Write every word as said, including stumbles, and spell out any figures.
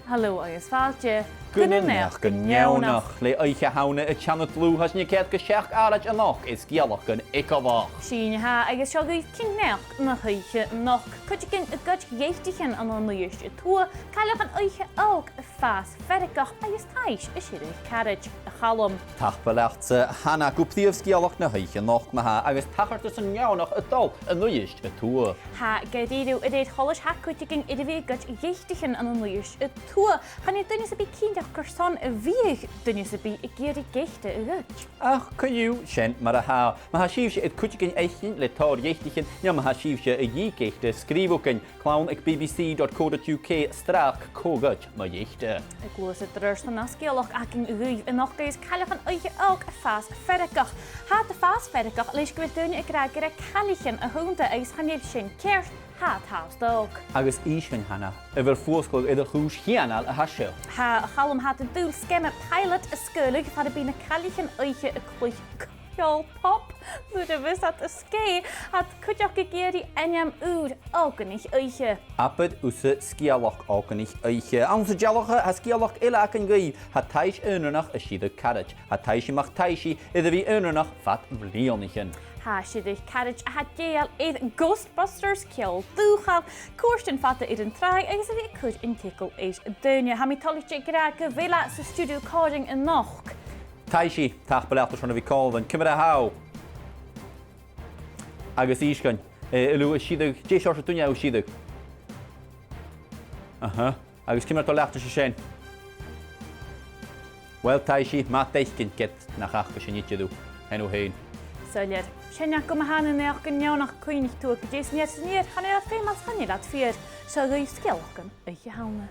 Halò agus fàilte gu na Naidheachdan Neònach. Le Oidhche Shamhna a' teannadh dlùth, tha sinn a' coimhead gu seachd àraid a-nochd air sgeulachdan eagalach. Sin a tha, agus seo dhuibh cinnteach na h-oidhche a-nochd. Cuideigin a' goid gheataichean ann an Uibhist a Tuath, cailleach an oidhche òg a' fàs feargach agus taibhse a' sireadh caraid. A Chaluim. Tapadh leatsa, a Hannah, gu prìomh sgeulachd na h-oidhche a-nochd ma-thà, agus tachartasan neònach a' dol an Uibhist a Tuath. Tha, gu dearbh, a rèir choltais tha cuideigin air a bhith a' goid gheataichean ann an Uibhist a Tuath. Chan eil duine sam bith cinnteach carson a bhiodh duine sam bith ag iarraidh geata a ghoid. Ach co-dhiù, sin mar a tha. Ma tha sibhse air cuideigin fhaicinn le tòrr gheataichean, no ma tha sibhse a dhìth geata, sgrìobh thugainn, clann at B B C dot co dot U K slash co-ghoid mo gheata. A' gluasad air adhart son an sgeulachd againn dhuibh a-nochd, agus cailleach an oidhche òg a' fàs feargach. Tha iad a' fàs feargach leis gu bheil daoine ag ràdh gur e caillich a th' annta agus chan eil sin ceart, tha iad fhathast òg. Agus innis dhuinn, a Hannah, a bheil fuasgladh air a' chùis chianail a tha seo? Tha, a Chaluim, tha iad an dùil sgeama pilot a sgaoileadh far am bi na caillich an oidhche a' cluich ceòl pop. Nuair a bhios iad a' sgèith, tha iad cuideachd ag iarraidh ainm ùr, Òganaich Oidhche. Abair thusa sgeulachd Òganaich Oidhche. Anns an dealachadh, tha sgeulachd eile againn dhuibh. Tha taibhse aonranach a' sireadh caraid. Tha Taibhse MacThaibhsich air a bhith aonranach fad bhliadhnaichean. Tha sireadh caraid a tha dèidheil air Ghostbusters, ceòl dùthchail, cuairtean fada air an tràigh agus a bhith a' cur an t-eagal air daoine. Tha mi toilichte ag ràdh gu bheil e san stiùidio còmhla rinn a-nochd. Taibhse, tapadh leat airson a bhith còmhla rinn. Ciamar a tha thu? Agus innis dhuinn, eh, a bheil thu a' sireadh, dè seòrsa duine a tha thu a' sireadh? Aha. Agus ciamar a tha leat air sin? Uill, Taibhse, math fhaicinn ged nach fhaca sinn idir thu, chan thu fhèin. Soilleir. Sin agaibh ma-thà na Naidheachdan Neònach. Cuimhnich, tuigidh tu gu dè 's an fhear 's an fhear, chan eil iad feumail 's chan eil iad fìor. Seo dhuibh sgeulachdan Oidhche Shamhna.